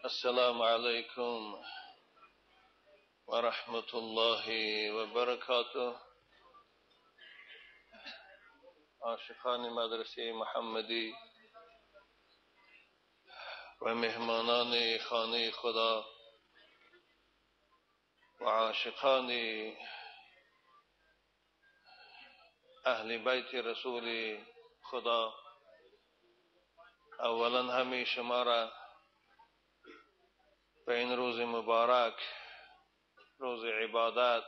السلام عليكم ورحمة الله وبركاته. عاشقان مدرسه محمدی و مهمانان خانه خدا و عاشقان اهل بیت رسول خدا، اولا همه شما را به این روز مبارک، روز عبادت،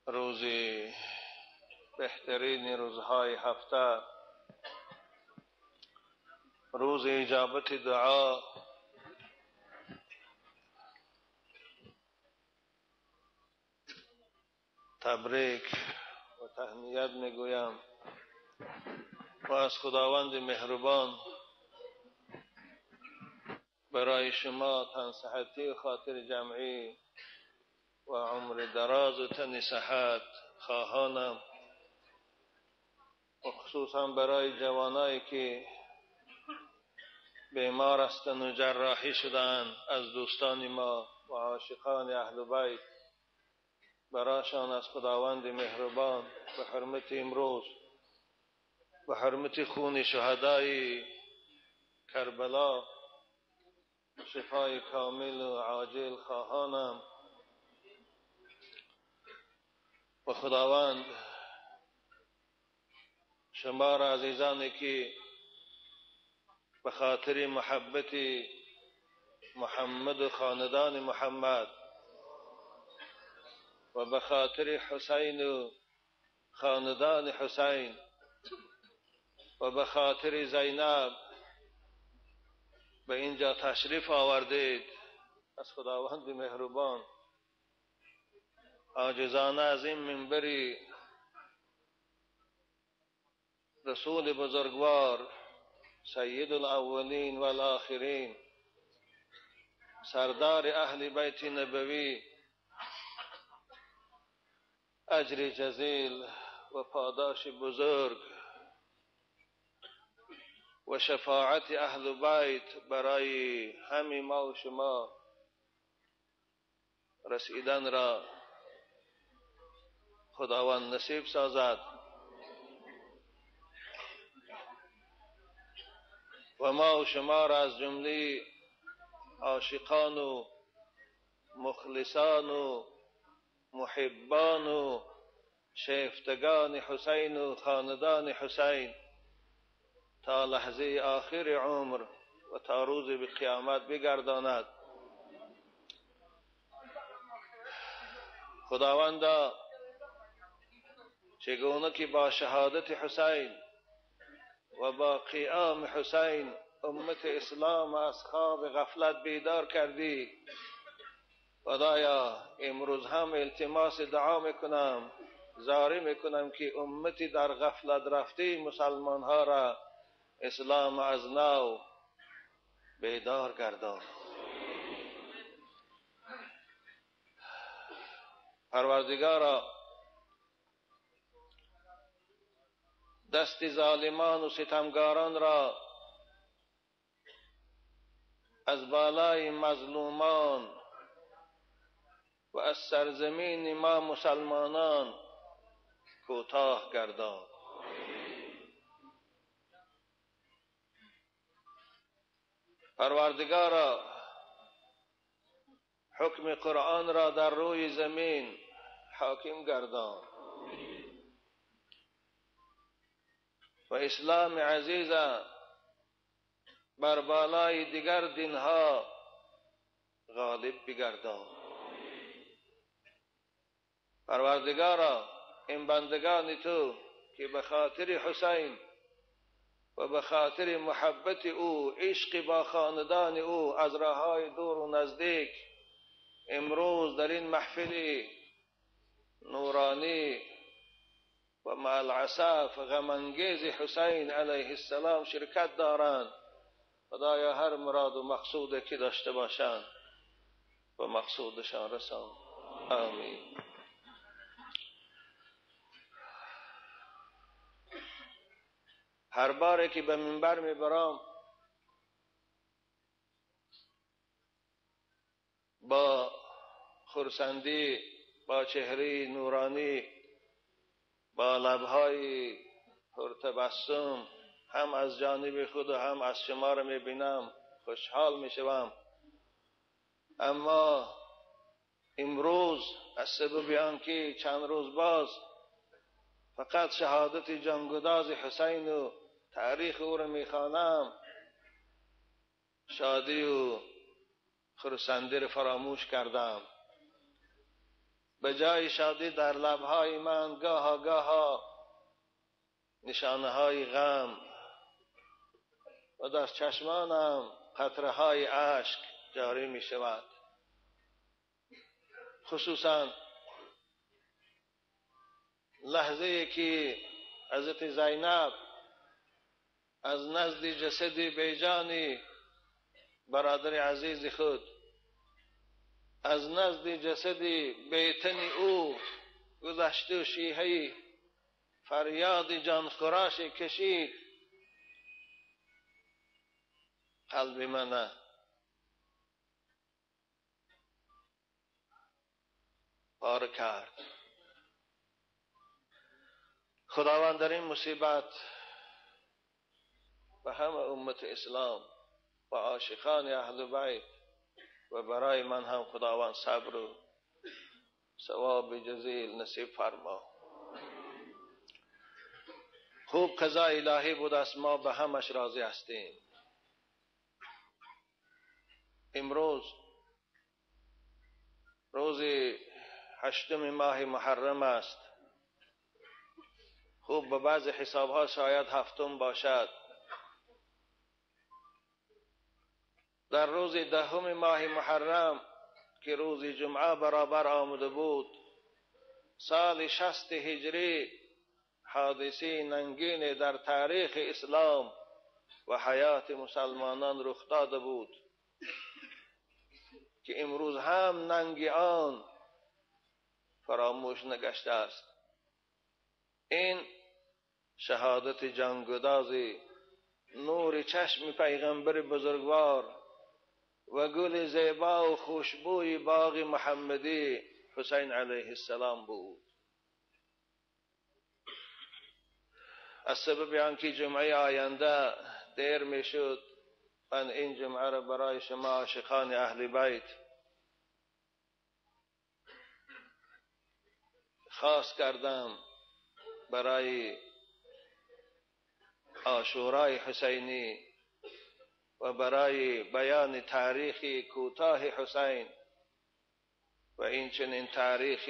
روز بهترین روزهای هفته، روز اجابت دعا، تبریک و تهنیت میگویم و از خداوند مهربان برای شما تن صحتی و خاطر جمعی و عمر دراز و تن صحت خواهانم و خصوصا برای جوانایی که بیمار هستند و جراحی شدند از دوستان ما و عاشقان اهل بیت، برایشان از خداوند مهربان به حرمت امروز، به حرمت خون شهدای کربلا شفای کامل و عاجل خواهانم و خداوند شما را عزیزانی که به خاطر محبت محمد و خاندان محمد و به خاطر حسین و خاندان حسین و به خاطر زینب به اینجا تشریف آوردید، از خداوند مهربان عاجزانه از این منبر رسول بزرگوار سید الاولین والآخرین سردار اهل بیت نبوی اجر جزیل و پاداش بزرگ و شفاعت اهل بیت برای همه ما و شما رسیدن را خداوند نصیب سازد و ما و شما را از جمله عاشقان و مخلصان و محبان و شیفتگان حسین و خاندان حسین تا لحظه آخر عمر و تا روز به قیامت بگرداند. خداوندا چگونه که با شهادت حسین و با قیام حسین امت اسلام از خواب غفلت بیدار کردی، خدایا امروز هم التماس دعا میکنم، زاری میکنم که امتی در غفلت رفته مسلمان ها را اسلام از نو بیدار گردان. پروردگارا دست ظالمان و ستمگاران را از بالای مظلومان و از سرزمین ما مسلمانان کوتاه گردان. پروردگارا حکم قرآن را در روی زمین حاکم گردان و اسلام عزیز بر بالای دیگر دینها غالب بگردان. پروردگارا این بندگان تو که به خاطر حسین و به خاطر محبت او، عشق با خاندان او از راههای دور و نزدیک امروز در این محفل نورانی و مع الاسف غم انگیز حسین علیه السلام شرکت دارند، خدایا هر مراد و مقصود که داشته باشند و مقصودشان رسان. آمین. هر باره که به منبر میبرم با خرسندی، با چهره نورانی، با لبهای پرتبسم هم از جانب خود و هم از شما را میبینم خوشحال میشوم. اما امروز از سبب آنکه چند روز باز فقط شهادت جانگداز حسین و تاریخ او را میخوانم، شادی و خرسندی را فراموش کردم. به جای شادی در لبهای من گاها گاها نشانه های غم و در چشمانم قطره های اشک جاری می شود. خصوصا لحظه که حضرت زینب از نزد جسد بیجانی برادر عزیز خود، از نزد جسد بیتن او گذشت و شیهه فریاد جانخراش کشید، قلب من پاره کرد. خداوند در این مصیبت به همه امت اسلام و عاشقان اهل بیت و برای من هم خداوند صبر و ثواب جزیل نصیب فرما. خوب قضا الهی بود است، ما به همش راضی هستیم. امروز روز هشتم ماه محرم است. خوب به بعض حسابها شاید هفتم باشد. در روز دهم ماه محرم که روز جمعه برابر آمده بود، سال 60 هجری حادثه ننگین در تاریخ اسلام و حیات مسلمانان رخ داده بود که امروز هم ننگ آن فراموش نگشته است. این شهادت جانگداز نور چشم پیغمبر بزرگوار و گل زیبا و خوشبوی باغ محمدی حسین علیه السلام بود. از سبب آنکه جمعه آینده دیر میشد، من این جمعه را برای شما عاشقان اهل بیت خاص کردم برای عاشورای حسینی و برای بیان تاریخ کوتاه حسین و این چنین تاریخ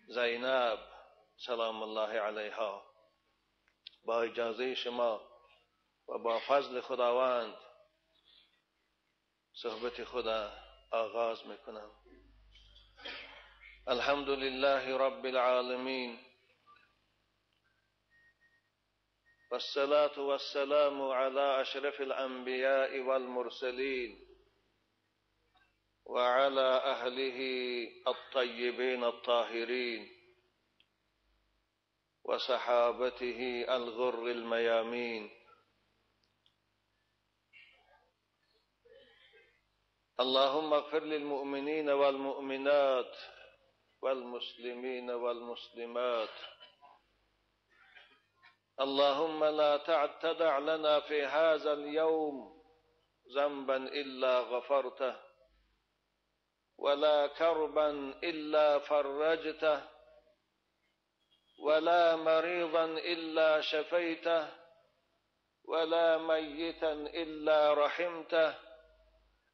زینب سلام الله علیها. با اجازه شما و با فضل خداوند صحبت خدا آغاز میکنم. الحمد لله رب العالمین والصلاة والسلام على أشرف الأنبياء والمرسلين وعلى أهله الطيبين الطاهرين وصحابته الغر الميامين. اللهم اغفر للمؤمنين والمؤمنات والمسلمين والمسلمات. اللهم لا تدع لنا في هذا اليوم ذنبا إلا غفرته، ولا كربا إلا فرجته، ولا مريضا إلا شفيته، ولا ميتا إلا رحمته،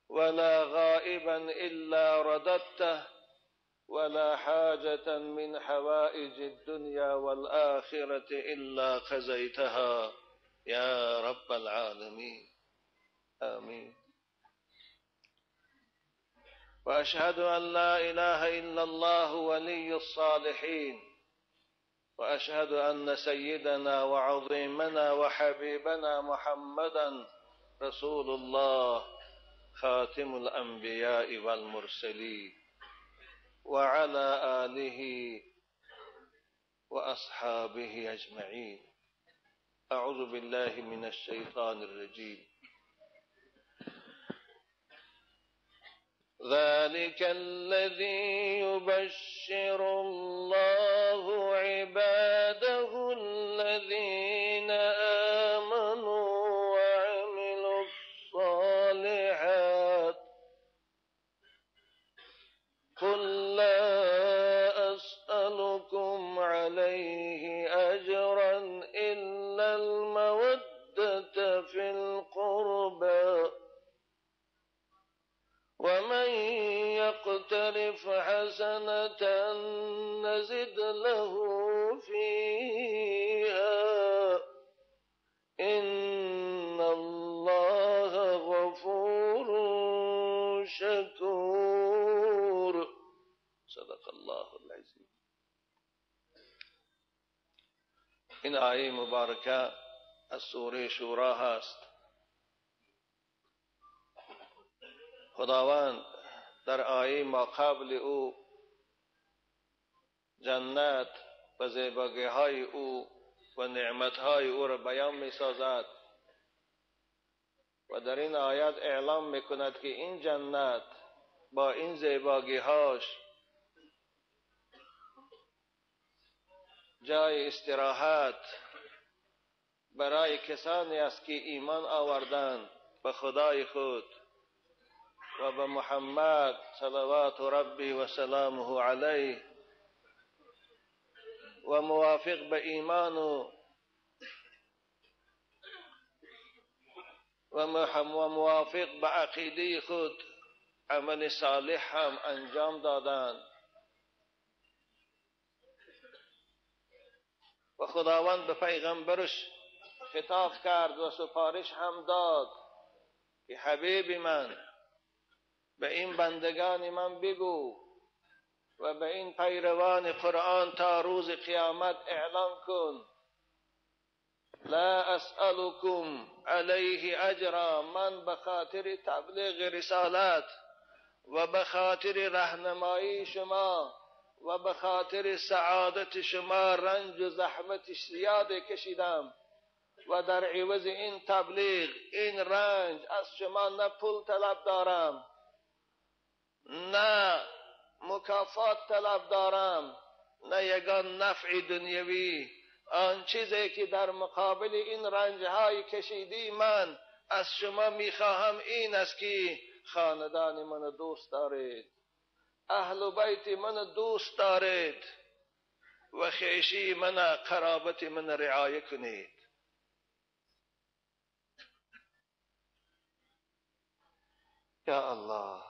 ولا غائبا إلا رددته، ولا حاجة من حوائج الدنيا والآخرة إلا قضيتها يا رب العالمين. آمين. وأشهد أن لا إله إلا الله ولي الصالحين، وأشهد أن سيدنا وعظيمنا وحبيبنا محمدا رسول الله خاتم الأنبياء والمرسلين وعلى آله وأصحابه أجمعين. أعوذ بالله من الشيطان الرجيم. ذلك الذي يبشر الله عباده الذين آمنوا وعملوا الصالحات قل لا أسألكم عليه أجرا إلا المودة في القربى ومن يقترف حسنة نزد له فيها إن الله غفور شكور. صدق الله العظیم. این آیه مبارکه از سوره شورا هست. خداوند در آیه ما قبل او جنت و زیباگی های او و نعمت های او را بیان می سازد و در این آیات اعلام می کند که این جنت با این زیباگی هاش جای استراحت برای کسانی است که ایمان آوردند به خدای خود و به محمد صلوات ربی و سلامه علیه و موافق به ایمان و موافق به عقیده خود عمل صالح هم انجام دادند. و خداوند به پیغمبرش خطاب کرد و سفارش هم داد که حبیب من، به این بندگان من بگو و به این پیروان قرآن تا روز قیامت اعلام کن لا اسألكم علیه اجرا، من به خاطر تبلیغ رسالت و به خاطر راهنمایی شما و به خاطر سعادت شما رنج و زحمت زیاد کشیدم و در عوض این تبلیغ، این رنج، از شما نه پول طلب دارم، نه مکافات طلب دارم، نه یگان نفع دنیوی. آن چیزی که در مقابل این رنجهای کشیدی من از شما میخواهم این است که خاندان من دوست دارید، اهل بیت من دوست دارید و خویشی من، قرابت من رعایه کنید. یا الله،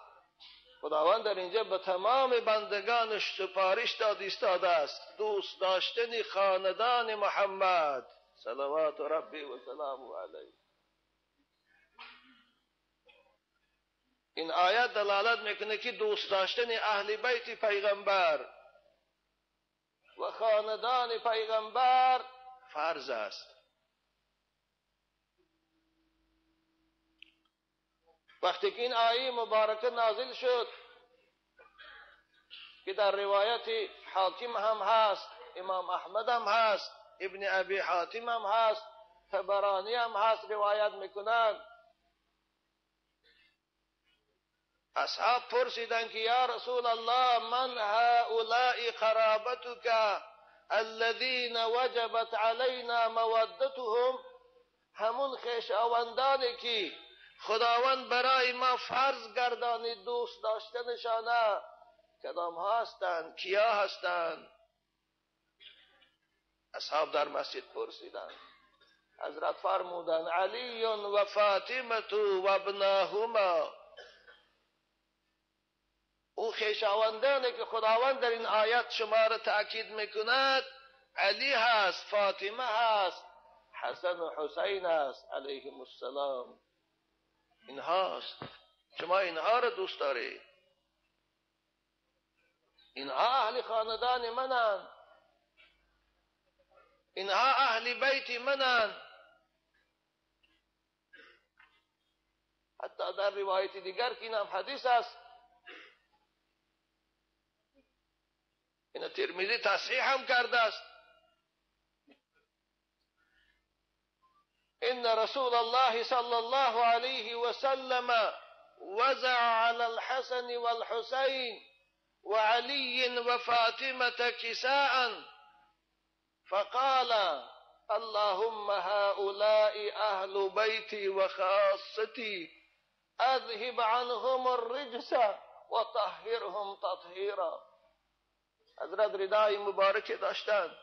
خداوند در اینجا به تمام بندگانش سفارش داد ایستاده است دوست داشتن خاندان محمد صلوات ربی و سلامه علیه. این آیت دلالت میکنه که دوست داشتن اهل بیت پیغمبر و خاندان پیغمبر فرض است. وقتی که این آیه مبارکه نازل شد که در روایت حاکم هم هست، امام احمد هم هست، ابن ابی حاتم هم هست، طبرانی هم هست، روایت میکنند. اصحاب پرسیدند که یا رسول الله، من هؤلاء قرابتك الذين وجبت علینا مودتهم؟ همون خویشاوندانی که خداوند برای ما فرض گردانید دوست داشتنشانه، کدام ها هستند؟ کیا هستند؟ اصحاب در مسجد پرسیدند. حضرت فرمودند علی و فاطمه و ابناهما. او خویشاوندانی که خداوند در این آیت شما را تأکید میکند، علی هست، فاطمه هست، حسن و حسین است علیهم السلام. اینهاست، شما اینها را دوست دارید، اینها اهل خاندان منن، اینها اهل بیت منن. حتی در روایت دیگر که این هم حدیث است، این ترمذی تصحیح هم کرده است، ان رسول الله صلی الله علیه وسلم وضع على الحسن والحسين وعلي وفاطمة كساء فقال اللهم هؤلاء أهل بيتي وخاصتي أذهب عنهم الرجس وطهرهم تطهيرا. حضرت ردای مبارک داشتند.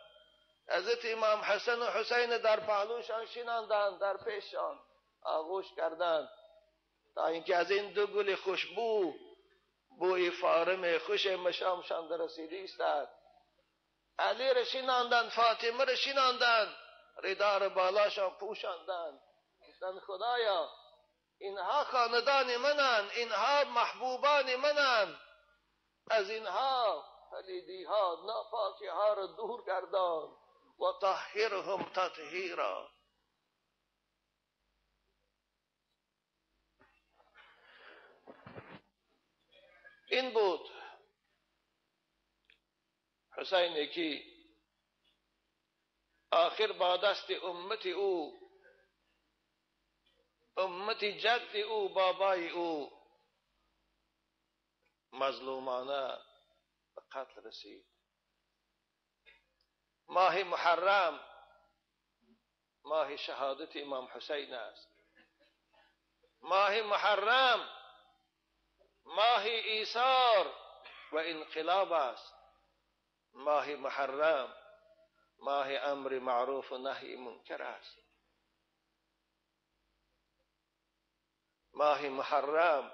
حضرت امام حسن و حسین در پهلوشان شناندند، در پیششان آغوش کردند تا اینکه از این دو گل خوشبو بوی فارم خوش مشامشان رسیده ایستاد. علی را شناندند، فاطمه را شناندند، ردا را بالاشان پوشاندند. گفتند خدایا اینها خاندان منند، اینها محبوبان منند، از اینها پلیدی ها ناپاکی ها را دور گردان و طهرهم تطهیرا. این بود حسین که آخر با دست امت او، امت جد او، بابای او مظلومانه به قتل رسید. ماه محرم ماه شهادت امام حسین است. ماه محرم ماه ایثار و انقلاب است. ماه محرم ماه امر معروف و نهی منکر است. ماه محرم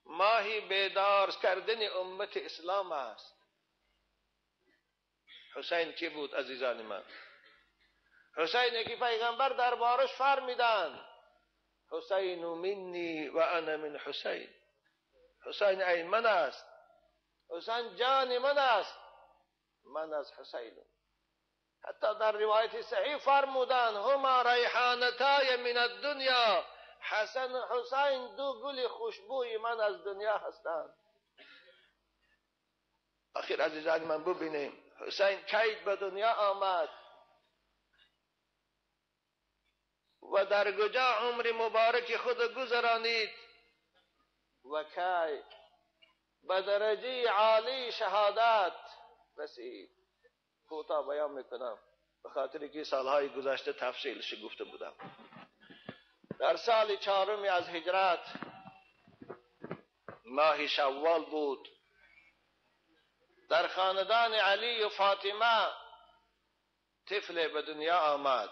ماه بیدار کردن امت اسلام است. حسین کی بود عزیزان من؟ حسین که پیغمبر دربارش فرمیدند حسین منی و انا من حسین. حسین ای من است، حسین جان من است، من از حسین. حتی در روایت صحیح فرمودند هما ریحانتای من الدنیا، حسن و حسین دو گل خوشبوی من از دنیا هستند. آخر عزیزان من ببینیم حسین کی به دنیا آمد و در کجا عمر مبارک خود گذرانید و کی به درجه عالی شهادت رسید. کوتاه بیان میکنم به خاطر که سالهای گذشته تفصیلش گفته بودم. در سال چهارم از هجرت ماه شوال بود. در خاندان علی و فاطمه طفل به دنیا آمد.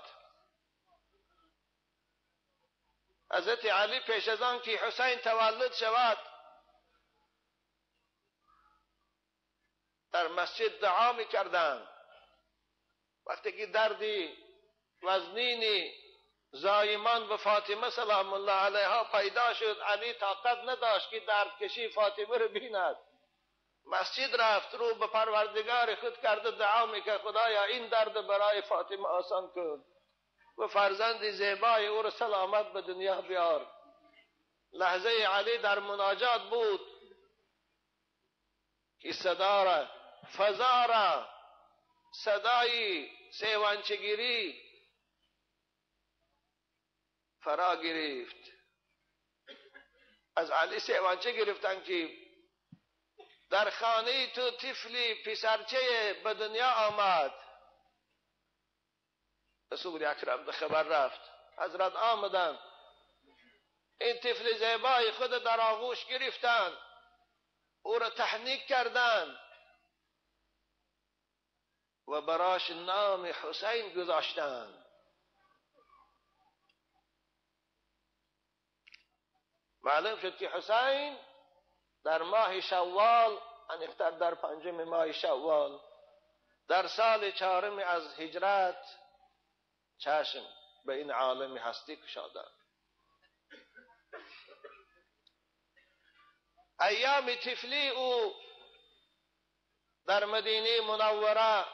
حضرت علی پیش از آن که حسین تولد شود در مسجد دعا میکردند. وقتی که دردی وزنینی زایمان به فاطمه سلام الله علیها پیدا شد، علی طاقت نداشت که درد کشی فاطمه رو بیند. مسجد رفت، رو به پروردگار خود کرده دعا میکرد خدایا این درد برای فاطمه آسان کن و فرزند زیبای او را سلامت به دنیا بیار. لحظه علی در مناجات بود که صدا را، فضا را، صدای سیوانچگیری فرا گرفت. از علی سیوانچه گرفتن که در خانه تو طفلی پسرچه به دنیا آمد. رسول اکرم به خبر رفت، حضرت آمدن، این طفل زیبای خود در آغوش گرفتن، او را تحنیک کردند و براش نام حسین گذاشتند. معلوم شد که حسین در ماه شوال، انختر در پنجم ماه شوال، در سال چهارم از هجرت چشم به این عالم هستی گشادند. ایام طفلی او در مدینه منوره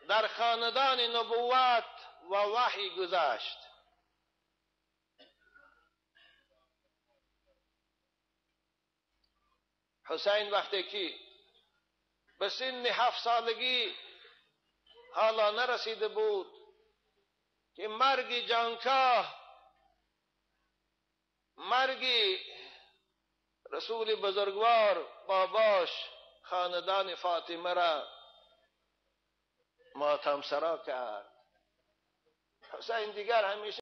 در خاندان نبوت و وحی گذشت. حسین وقتی که به سن 7 سالگی حالا نرسیده بود که مرگ جانکاه، مرگ Расули бузургвор бобош хонадони Фотимаро мотамсаро кард. Ҳусайн дигар ҳамеша